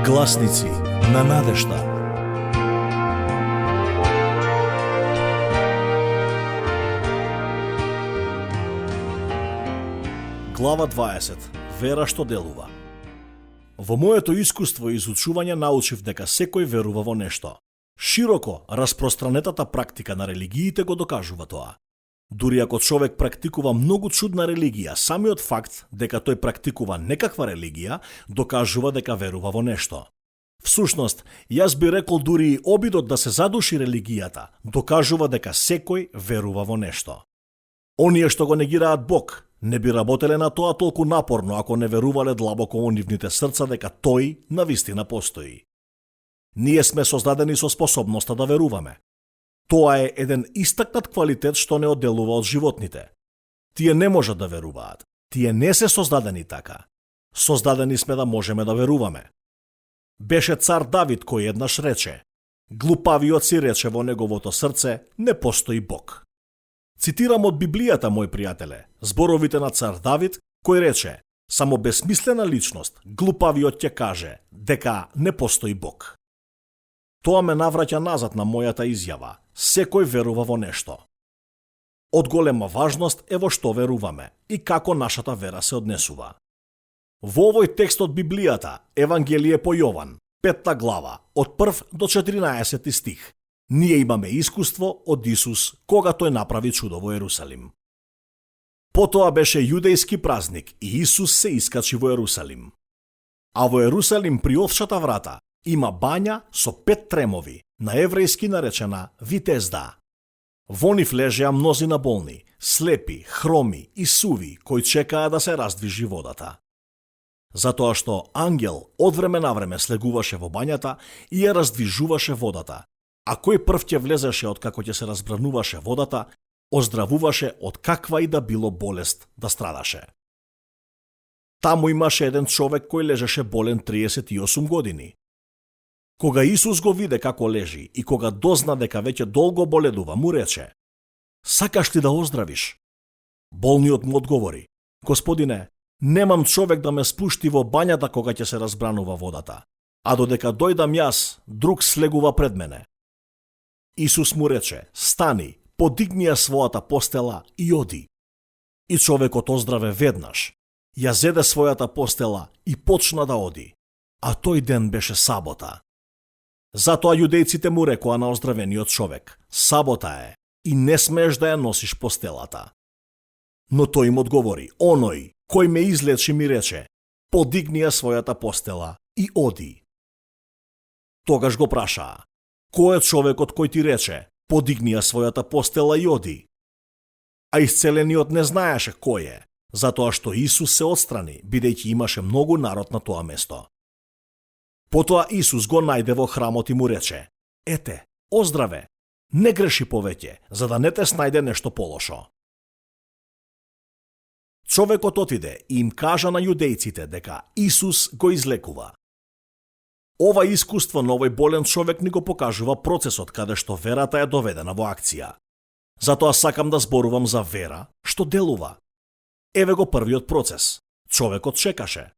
Гласници на надежда. Глава 20. Вера што делува. Во моето искуство и изучување научив дека секој верува во нешто. Широко распространетата практика на религиите го докажува тоа. Дури ако човек практикува многу чудна религија, самиот факт дека тој практикува некаква религија докажува дека верува во нешто. Всушност, јас би рекол дури и обидот да се задуши религијата докажува дека секој верува во нешто. Оние што го негираат Бог не би работеле на тоа толку напорно ако не верувале длабоко во нивните срца дека тој навистина постои. Ние сме создадени со способноста да веруваме. Тоа е еден истакнат квалитет што не одделува од животните. Тие не можат да веруваат. Тие не се создадени така. Создадени сме да можеме да веруваме. Беше цар Давид кој еднаш рече: глупавиот си рече во неговото срце, не постои Бог. Цитирам од Библијата, мој пријателе, зборовите на цар Давид, кој рече: само безсмислена личност, глупавиот ќе каже дека не постои Бог. Тоа ме навраќа назад на мојата изјава: секој верува во нешто. Од голема важност е во што веруваме и како нашата вера се однесува. Во овој текст од Библијата, Евангелие по Јован, 5 глава, од 1 до 14 стих, ние имаме искуство од Исус кога тој направи чудо во Ерусалим. Потоа беше јудејски празник и Исус се искачи во Ерусалим. А во Ерусалим при овчата врата има бања со 5 тремови, на еврејски наречена Витезда. Во нив лежеа мнозина болни, слепи, хроми и суви, кои чекаа да се раздвижи водата. Затоа што ангел од време на време слегуваше во бањата и ја раздвижуваше водата, а кој прв ќе влезеше од како ќе се разбрануваше водата, оздравуваше од каква и да било болест да страдаше. Таму имаше еден човек кој лежеше болен 38 години. Кога Исус го виде како лежи и кога дозна дека веќе долго боледува, му рече: сакаш ли да оздравиш? Болниот му одговори: Господине, немам човек да ме спушти во бањата кога ќе се разбранува водата, а додека дојдам јас, друг слегува пред мене. Исус му рече: стани, подигни ја својата постела и оди. И човекот оздраве веднаш. Ја зеде својата постела и почна да оди. А тој ден беше сабота. Затоа јудејците му рекоа на оздравениот човек: сабота е и не смееш да ја носиш постелата. Но тој им одговори: оној кој ме излечи ми рече: подигни ја својата постела и оди. Тогаш го прашаа: кој е човекот кој ти рече: подигни ја својата постела и оди? А исцелениот не знаеше кој е, затоа што Исус се отстрани, бидејќи имаше многу народ на тоа место. Потоа Исус го најде во храмот и му рече: ете, оздраве, не греши повеќе, за да не те снајде нешто полошо. Човекот отиде и им кажа на јудејците дека Исус го излекува. Ова искуство на овој болен човек ни го покажува процесот каде што верата е доведена во акција. Затоа сакам да зборувам за вера што делува. Еве го првиот процес. Човекот чекаше.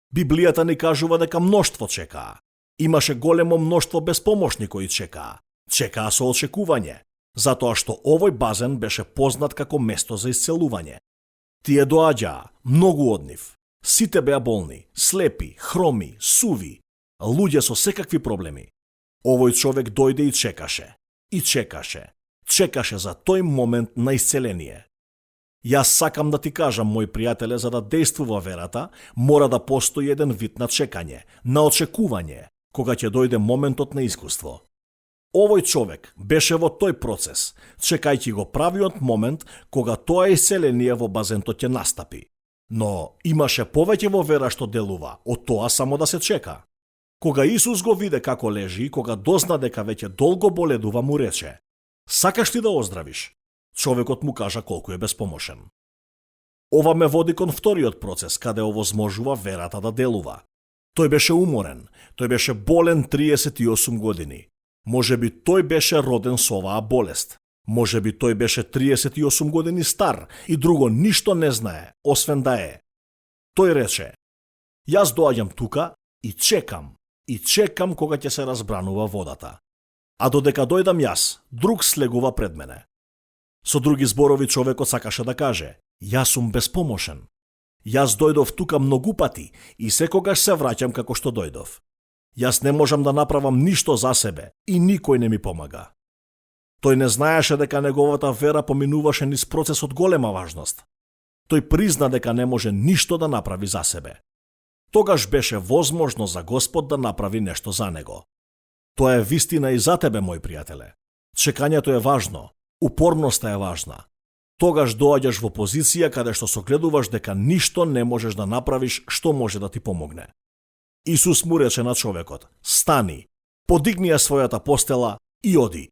Библијата ни кажува дека мноштво чекаа. Имаше големо мноштво безпомошни кои чекаа. Чекаа со очекување, затоа што овој базен беше познат како место за исцелување. Тие доаѓаа, многу од нив. Сите беа болни, слепи, хроми, суви, луѓе со секакви проблеми. Овој човек дојде и чекаше. И чекаше. Чекаше за тој момент на исцеление. Јас сакам да ти кажам, мој пријателе, за да действува верата, мора да постои еден вид на чекање, на очекување, кога ќе дојде моментот на искуство. Овој човек беше во тој процес, чекајќи го правиот момент кога тоа исцеление во базентот ќе настапи. Но имаше повеќе во вера што делува, од тоа само да се чека. Кога Исус го виде како лежи и кога дозна дека веќе долго боледува, му рече: сакаш ли да оздравиш? Човекот му кажа колку е безпомошен. Ова ме води кон вториот процес, каде овозможува верата да делува. Тој беше уморен, тој беше болен 38 години. Можеби тој беше роден со оваа болест. Можеби тој беше 38 години стар и друго ништо не знае, освен да е. Тој рече: јас доаѓам тука и чекам. и чекам кога ќе се разбранува водата. А додека дојдам јас, друг слегува пред мене. Со други зборови човекот сакаше да каже: јас сум безпомошен. Јас дојдов тука многу пати и секогаш се враќам како што дојдов. Јас не можам да направам ништо за себе и никој не ми помага. Тој не знаеше дека неговата вера поминуваше низ процес од голема важност. Тој призна дека не може ништо да направи за себе. Тогаш беше возможно за Господ да направи нешто за него. Тоа е вистина и за тебе, мој пријателе. Чекањето е важно, упорноста е важна. Тогаш доаѓаш во позиција каде што согледуваш дека ништо не можеш да направиш што може да ти помогне. Исус му рече на човекот: стани, подигни ја својата постела и оди.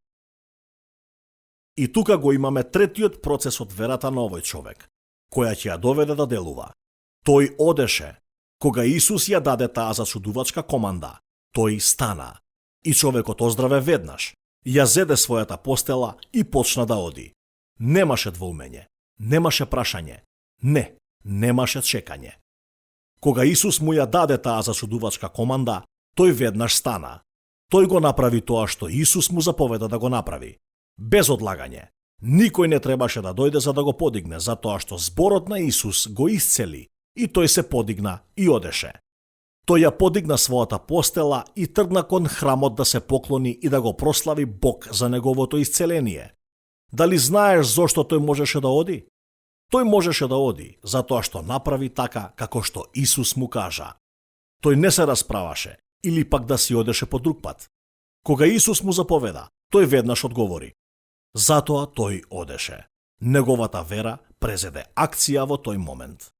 И тука го имаме третиот процес од верата на овој човек, која ќе ја доведе да делува. Тој одеше. Кога Исус ја даде таа зачудувачка команда, тој стана. И човекот оздраве веднаш. Ја зеде својата постела и почна да оди. Немаше двоумење, немаше прашање, немаше чекање. Кога Исус му ја даде таа зачудувачка команда, тој веднаш стана. Тој го направи тоа што Исус му заповеда да го направи. Без одлагање. Никој не требаше да дојде за да го подигне, затоа што зборот на Исус го исцели и тој се подигна и одеше. Тој ја подигна својата постела и тргна кон храмот да се поклони и да го прослави Бог за неговото исцеление. Дали знаеш зошто тој можеше да оди? Тој можеше да оди затоа што направи така како што Исус му кажа. Тој не се расправаше или пак да си одеше по друг пат. Кога Исус му заповеда, тој веднаш одговори. Затоа тој одеше. Неговата вера презеде акција во тој момент.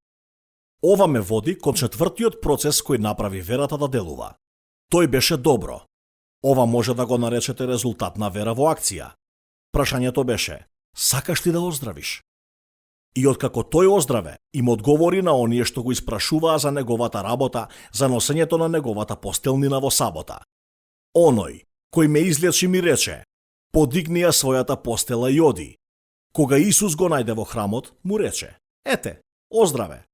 Ова ме води кон четвртиот процес кој направи верата да делува. Тој беше добро. Ова може да го наречете резултат на вера во акција. Прашањето беше: сакаш ли да оздравиш? И откако тој оздраве, им одговори на оние што го испрашуваа за неговата работа, за носењето на неговата постелнина во сабота. Оној кој ме излечи ми рече: подигни ја својата постела и оди. Кога Исус го најде во храмот, му рече: ете, оздраве.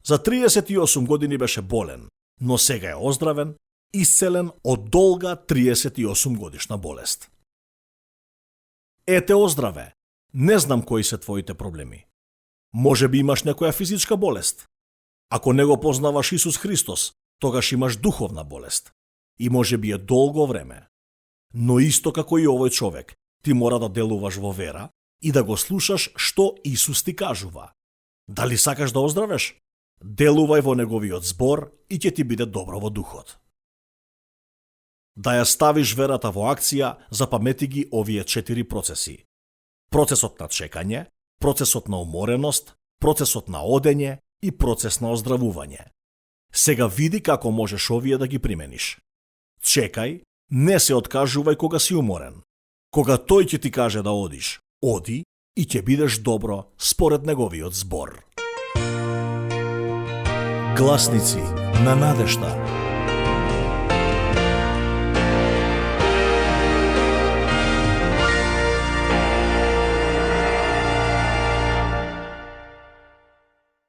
За 38 години беше болен, но сега е оздравен, исцелен од долга 38 годишна болест. Ете, оздраве. Не знам кои се твоите проблеми. Може би имаш некоја физичка болест. Ако не го познаваш Исус Христос, тогаш имаш духовна болест. И може би е долго време. Но исто како и овој човек, ти мора да делуваш во вера и да го слушаш што Исус ти кажува. Дали сакаш да оздравеш? Делувај во неговиот збор и ќе ти биде добро во духот. Да ја ставиш верата во акција, запамети ги овие 4 процеси. Процесот на чекање, процесот на умореност, процесот на одење и процес на оздравување. Сега види како можеш овие да ги примениш. Чекај, не се откажувај кога си уморен. Кога тој ќе ти каже да одиш, оди и ќе бидеш добро според неговиот збор. Гласници на надежда.